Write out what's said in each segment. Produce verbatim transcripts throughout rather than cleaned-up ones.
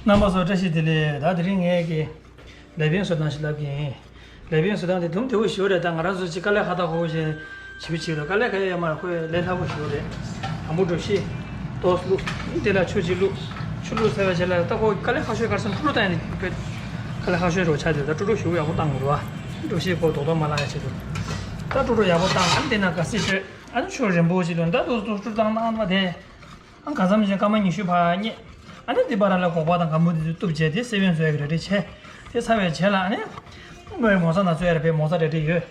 རྣམ་པ་ཚོ་བཀྲ་ཤིས་བདེ་ལེགས། ད་དེ་རིང་ངས་ཀྱི་ལེ་བིང་བཟོ་སྟངས་ཤིག་ལབ་ཀྱི་ཡིན། ལེ་བིང་བཟོ་སྟངས་དེ་དུམ་བདེ་བོ་ཞིག་རེད། ད་ང་རང་ཚོ་ཅིག་དཀའ་ལས་ཁག་ཐག་ཁོ་བོ་ཞིག་བྱེད་པའི་ཆེད་དུ། དཀའ་ལས་ཁག་ཡོད་མ་རེད། ཁོས་ལས་སླ་པོ་ཞིག་རེད། དང་པོ་འགྲོ་ཤེས་ཏོག་བླུགས། དེ་ལ་ཆུ་ཅིག་བླུགས། ཆུ་བླུགས་ཚར་བའི་རྗེས་ལ་ད་ཁོ་དཀའ་ལས་ཁག་ཤོས་ག་རེ་ཟེར་ན་དཀྲོལ་སྟངས་ཡིན། དཀའ་ལས་ཁག་ཤོས་རོ་ཆགས་དེ་ད་དཀྲོལ་ཞུ་ཡག་པོ་བཏང་དགོས་རེད་བ། འགྲོ་ཤེས་ཁོ་རྡོག་རྡོག་མ་ལངས་ཡག་ཆེད་དུ། ད་དཀྲོལ་ཡག་པོ་བཏང་། ཨ་ནི་དེ་ན་ག་སྲིད་ཤོད། ཨ་ནི་ཆུ་རན་པོ་ཞིག་ལོན། ད་དུ་དུ་དཀྲོལ་བཏང་བཏང་བ་དེ། ཨ་ག་ཙམ་ཞིག་སྐར་མ་ཉི་ཤུ་ཕར་སྙེག། ཨ་ནི་འདི་བར་ལ་སྒོག་པ་དང་ག་མོ་དེ་ཚོ་གཏུབ་བྱས་དེ་སེ་བན་བཟོ་ཡག་གི་རེ་རེ་བྱས། དེ་ཚར་བའི་རྗེས་ལ་ཨ་ནི། མོའི་མོ་ཚ་ན་བཟོ་ཡག་རེ་བའི་མོ་ཚ་རེ་རེ་ཡོད།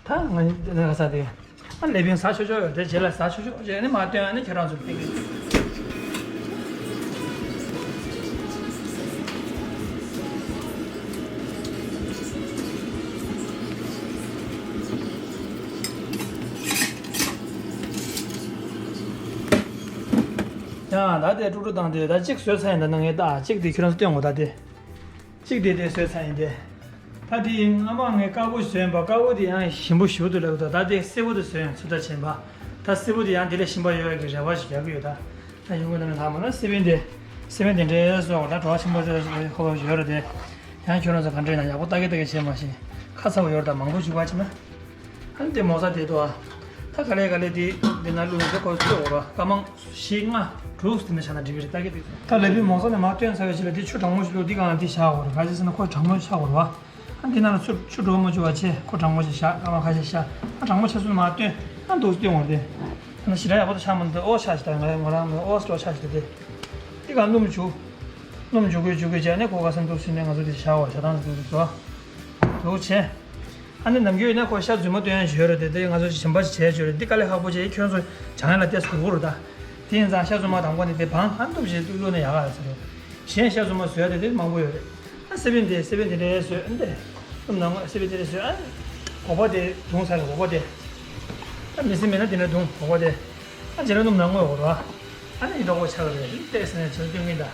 ད་ང་ནི་ས་དེ། ཨ་ལེ་བིང་ཟ་ཆོག་ཆོག་ཡོད། དེ་རྗེས་ལ་ཟ་ཆོག་ཆོག་བྱས་ཨ་ནི་མ་སྟོན། ཨ་ནི་ཁྱེད་རང་ཚོ་ཕེབས་ཀྱི། ཡང་ད་དེ་དཀྲོལ་དཀྲོལ་བཏང་དུས་ད་གཅིག་བཟོས་ཚར་ཡིན། ད་ནང་ངས་ད་གཅིག་དེ་ཁྱེད་རང་ཚོ་སྟོན་དགོས། ད་དེ་གཅིག་དེ་དེ་བཟོས་ཚར་ཡིན་ཏེ། ད་དེ་སྔ་མ་ངས་དཀར་པོ་བཟོས་ཡིན་པ། དཀར་པོ་དེ་ཡང་ཞིམ་པོ་ཞེ་པོ་འདུག་ལབ་འདུག་ད་དེ་སེར་པོ་དེ་བཟོས་ཡིན། ཚོད་ལྟ་བྱས་པ། ད་སེར་པོ་དེ་ཡང་དེ་ལས་ཞིམ་པ་ཡོད་ཡག་གི་རེ་བ་ཞིག་རྒྱག་གི་ཡོད། ད་ད་ཡོང་གི་ན་མེད་ད་མ་ན་སེ་བན་དེ། སེ་བན་དེ་འདྲའི་བཟོས་པ་ད་བྲོ་བ་ཆེན་པོ་བཟོས་ཧོ་ཡོད་རེད་དེ། ཡང་ཁྱོད་རང་ཚོ་ག་འདྲ་ཡིན་ན་ཡག་པོ་ལྟ་གི་ལྟ་གི་བྱས་མ་ཤེས། ཁ་ཚ་བོ་ཡོད་རེད། ད་མང་པོ་བྱུག་པ་བྱས་ན། ཨ་ནི་དེ་མོ་ཚ་དེ་དོ། ད་ག་ལེ་ག་ལེ་དེ་འདི་ན་བླུགས་ནས་དེ་ཁོ་ཚོས་འོ་ར་སྐར་མ་བཞི་ལྔ་དྲུག་དེ་འདྲ་བྱས་ན་འགྲིག་གི་རེད། ལྟ་གི་འདུག་ད་ལེ་བི་མོ་ཚ་ནས་མར་བཏོན་ཚར་བའི་ཕྱིར་ལ་དེ་ཆུ་གྲང་མོ་ཞིག་བླུགས། འདི་སྒང་ལ་དེ་བཞག་འོ་ར། ག་ཅི་ཟེར་ན་ཁོ་གྲང་མོ་ཆགས་འོ་ར་བ། ཨ་འདི་ནང་ལ་ཆུ་ཆུ་འགྲོ་མ་བཅུག་པ་བྱས། ཁོ་གྲང་མོ་ཞིག་བཞག་སྐར་མ་ཁ་ཤས་བཞག་ཨ་གྲང་མོ་ཆགས་སོང་ན་མར་བཏོན། ཨ་འདུག་སྟོན་འོ་ར་དེ། ཨ་ན་ཞེ་དྲག་ཡག་པོ་ཆགས་མི་འདུག་ཨོ་ཆགས་ཤིག་ད་ང་རང་ང་རང་ཨོ་སི་ཏོ་ཆགས་ཤིག་དེ། འདི་སྒང་སྣུམ་བྱུག་སྣུམ་བྱུག་གི་བྱུག་གི་བྱས་ནས་ཁོ་ག་ས་འདུག་ཟེར་ནས་ང་ཚོ་དེ་བཞག་འོ། བྱ་སྟངས་འདུག་འདུག་བྱས། ཨ་ནི་ནམ་རྒྱུན་ཡིན་ན་ཁོ་ཤ་རྫུན་མ་སྟོན་ཡག་ཞིག་ཡོད་རེད་དེ། དེ་ང་ཚོ་གཞན་པ་ཞིག་བྱས་ཡོད་རེད། འདི་དཀའ་ལས་ཁག་པོ་བྱས། ཁྱོད་ཚོ་སྦྱང་ཡག་ལ་ཏོག་ཙམ་སྡུག་པོ་རེད་ད། དེ་ཡིན་ཙང་ཤ་རྫུན་མ་དང་པོ་ནས་དེ་བང་ཨ་འདུག་བྱས་བླུགས་ན་ཡག་ག་ཟེར་རེད། གཞན་ཤ་རྫུན་མ་བཟོ་ཡག་དེ་དེ་མང་པོ་ཡོད་རེད། ཨ་སེ་བན་དེ་སེ་བན་དེ་འདྲ་བཟོས། ཨ་འདི་སྣུམ་ནང་སེ་བན་དེ་འདྲ་བཟོས། ཨ་སྒོག་པ་དེ་བརྡུངས་ཚར་རེད། སྒོག་པ་དེ། ཨ་མི་སེམས་མེད་ན་དེ་འདྲ་བརྡུངས་སྒོག་པ་དེ། ཨ་རྗེས་ལ་སྣུམ་ནང་བརྔོས་དགོས་རེད། ཨ་ནི་འདྲ་པོ་ཆགས་ཀྱི་རེད། ཏོག་ཙམ་ནས་བྱས་སྟོན་གྱིན་གདའ།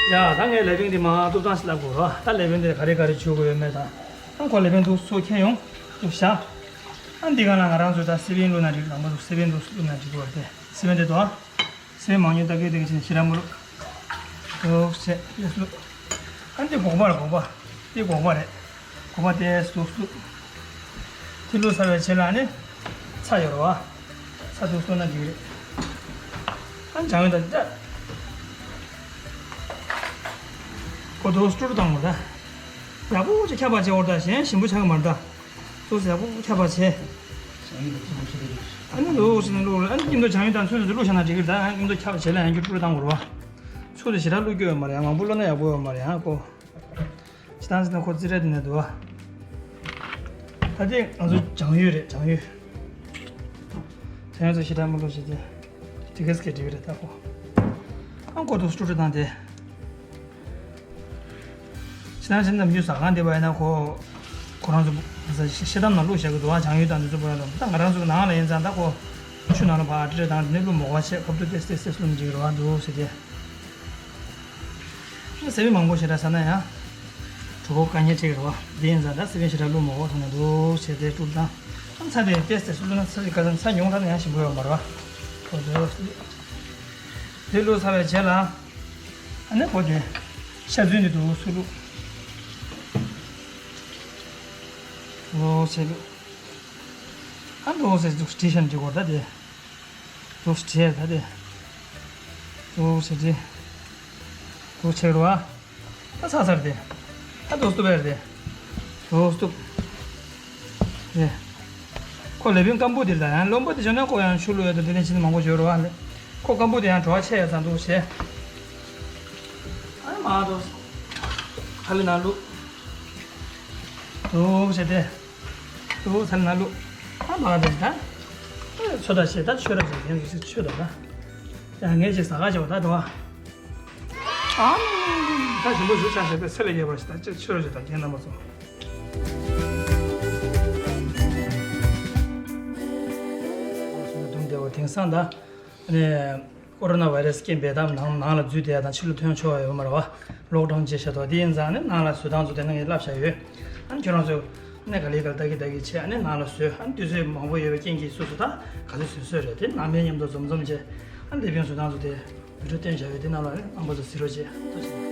ཡ་ད་ངས་ལེ་བིང་འདི་མར་གཏུབ་སྟངས་ཤིག་ལབ་དགོས་རེད། ད་ལེ་བིང་འདི་ག་རེ་ག་རེ་བྱུག་དགོས་ཡོད་མེད་དང་། ཨ་ཁོ་ལེ་བིང་འདུག་སེ་ཁྱེར་ཡོང་། འདུག་སེ་བཞག་ཨ་འདི་ག་ལ་ང་རང་ཚོ་ད་སེ་བན་བླུགས་ན་འགྲིག་ལ་མ་འདུག་སེ་བན་འདུག་སེ་བླུགས་ན་འགྲིག་གི་རེད་དེ། སེ་བན་འདི་དོ། སེ་བན་མང་ཉུང་ལྟ་གི་ལྟ་གི་བྱས་ནས་ཞེ་དྲག་མ་བླུགས། འདུག་སེ་ལེགས་བླུགས། ཨ་འདི་སྒོག་པ་རེད། སྒོག་པ། འདི་སྒོག་པ་རེད། སྒོག་པ་དེ་འདུག་སེ་བླུགས། དེ་བླུགས་ཚར་བའི་རྗེས་ལ་ནི་ཚྭ་ཡོད་རེད་བ། ཚྭ་འདུག་སེ་བླུགས་ན་འགྲིག་གི་རེད། ཨ་སྦྱང་ཡག་ད་ད། ཁོ་འདུག་སེ་དཀྲོལ་བཏང་བ་ད། ཡག་པོ་ཅིག་ཁྱབ་པ་བྱེད་དགོས་རེད་ད། གཞན་ཞིམ་པོ་ཆགས་ཀྱི་མ་རེད་ད། འདུག་སེ་ཡག་པོ་ཁྱབ་པ་བྱས། ཨ་ནི་འདུག་སེ་ནི་བླུགས་རེད། ཨ་ནི་མཉམ་དུ་སྦྱང་ཡག་དང་ཚུལ་དུ་བླུགས་བཞག་ན་འགྲིག་གི་རེད་ད། ཨ་མཉམ་དུ་ཁྱབ་པ་བྱས་ལ་ཡང་བསྐྱར་དཀྲོལ་བཏང་དགོས་རེད་བ། ཚུལ་དུ་ཞེ་དྲག་བླུགས་རྒྱུ་ཡོད་མ་རེད། ཡང་མང་པོ་བླུགས་ན་ཡག་པོ་ཡོད་མ་རེད། ཡང་ཁོ། ཇི་ལྟར་ཟེར་ན་ཁོ་རྩེ་རེ་དེ་ནས་འདུག་བ། ད་དེ་ང་ཚོ་སྦྱང་ཡུལ་རེད། སྦྱང་ཡུལ། སྦྱང་ཡུལ་ཚོ་ཞེ་དྲག་མི་འདུག་ཞེས་ཏེ། དེ་གས་ཀྱི་འགྲིག་གི་རེད་ད་ཁོ། ཨང་ཁོ་འདུག་སེ་དཀྲོལ་བཏང་སྟེ། ཇི་ལྟར་ཟེར་ན་ནམ་རྒྱུན་ཟ་ཁང་དེ་བ་ཡིན་ན་ཁོ། ཁོ་རང་ཚོ་ཤ་དམ་ནང་བླུགས་བཞག་གི་འདུག་བ། སྦྱང་ཡུལ་དང་དེ་ཚོ་བ་ཡིན་ན། ད་ང་རང་ཚོ་ནང་ལ་ཡིན་ཙང་ད་ཁོ། ཆུ་ནང་ལ་ཕར་དཀྲོལ་བཏང་དེ་ནས་བླུགས་མོ་བ་བྱས་ཁབ་ཏུ་ཏེ་ཏེ་ཏེ་བླུགས་ནས་འགྲིག་གི་རེད་བ། འདུག་སེ་དེ། སེ་བན་མང་པོ་ཞེ་དྲག་ཟ་ན་ཡང་། གྲོད་ཁོག་དཀའ་ངལ་འཕྲད་ཀྱི་རེད་བ། དེ་ཡིན་ཙང་ད་སེ་བན་ཞེ་དྲག་བླུགས་མ་དགོས་ཐོག་ནས་འདུག་བྱས་ཏེ་དཀྲོལ་དང་། ཨ་ཚྭ་དེ་ཏོག་ཙམ་བླུགས་ན་ཚྭ་ཞིག་ག་ཚ་ཚྭ་ཉུང་དྲགས་ན་ཡང་ཞིམ་པོ་ཡོད་མ་རེད་བ། འོ་དེ་བླུགས། དེ་བླུགས་ཚར་བའི་རྗེས་ལ། ཨ་ནི་འོ་དེ། ཤ་ཚུན་དེ་འདུག་སེ་བླུགས། འོ་བྱས་བླུགས། ཨ་འདུག་སེ་འདུག་སེ་བྲིས་བཞག་ན་འགྲིག་གི་རེད་ད་དེ། འདུག་སེ་བྲིས་ད་དེ། འདུག་སེ་བྲིས། འདུག་སེ་བྱས་རེད་བ། ད་ཚར་ཚར་དེ། ད་འདུག་སེ་བཏུབ་པ་རེད་དེ། འདུག་སེ་བཏུབ། རེད། ཁོ་ལེ་བིང་སྐམ་པོ་དེ་ལ་ཡང་རློན་པ་དེ་བྱུང་ན་ཁོ་ཡང་ཆུ་བླུགས་ཡོད་དོ། དེ་ནས་ཕྱིན་མང་པོ་འབྱོར་རེད་བ་ལེ། ཁོ་སྐམ་པོ་དེ་ཡང་བྲོ་བ་ཆེ་ཡོད་ཙང་འདུག་སེ་བྱས། ཨ་ནི་མར་འདུག་སེ། ཁ་ལི་ནང་བླུགས། འདུག་སེ་བྱས་ཏེ། དུ་ཚ་ན་ལུ། ཨ་མ་རེད་ད། ཚོད་ལྟ་བྱེད་ད་ཆོས་ར་བྱེད་ངས་ཚོད་ལྟ་ད། ཡང་ངས་ཅིག་ཟ་ག་བྱེད་པ་ད་དུ་ཨ། ཨ་ད་ཞིམ་པོ་ཞིག་ཆགས་ཟེར་པའི་ཚེ་ལ་ཡོད་པ་ཞིག་ད་ཅིག་ཆོས་ར་བྱེད་ད་རྒན་རྣམ་པ་ཚོ། དུང་བདེ་བ་དེང་སང་ད། ཨ་ནི། ཀོ་རོ་ན་བྷའི་རེ་སི་རྐྱེན་པས་ད་ནང་ནང་ལ་འཛུལ་བསྡད་ཡ་དང་ཕྱི་ལ་ཐོན་ཆོག་ཡོད་མ་རེད་བ། ལོག་ཌའུན་བྱས་བཞག་འདུག་དེ་ཡིན་ཙང་ནི་ནང་ལ་བཟོ་སྟངས་ཚོ་དེ་ནང་ངས་བསླབ་བཞག་ཡོད། ཨ་ནི་ཁྱོད་རང་ཚོས་ནི་ག་ལེ་ག་ལེ་ལྟ་གི་ལྟ་གི་བྱས། ཨ་ནི་ནང་ལ་བཟོས། ཨ་ནི་དུས་ཚོད་མང་པོ་ཡོད་པའི་རྐྱེན་གྱིས་སོ་སོ་ད་ག་ཚོད་བཟོས་བཟོས་རེད། དེ་ནང་མི་མཉམ་དུ་འཛོམས་འཛོམས་བྱས། ཨ་ནི་ལེ་བིང་བཟོ་སྟངས་ཚོ་དེ་ བི་ཌིའོ་བཏོན་བཞག་ཡོད། དེ་ནང་ལ་རྣམ་པ་ཚོ་གཟིགས་རོགས་བྱེད། ཐུགས་རྗེ་ཆེ།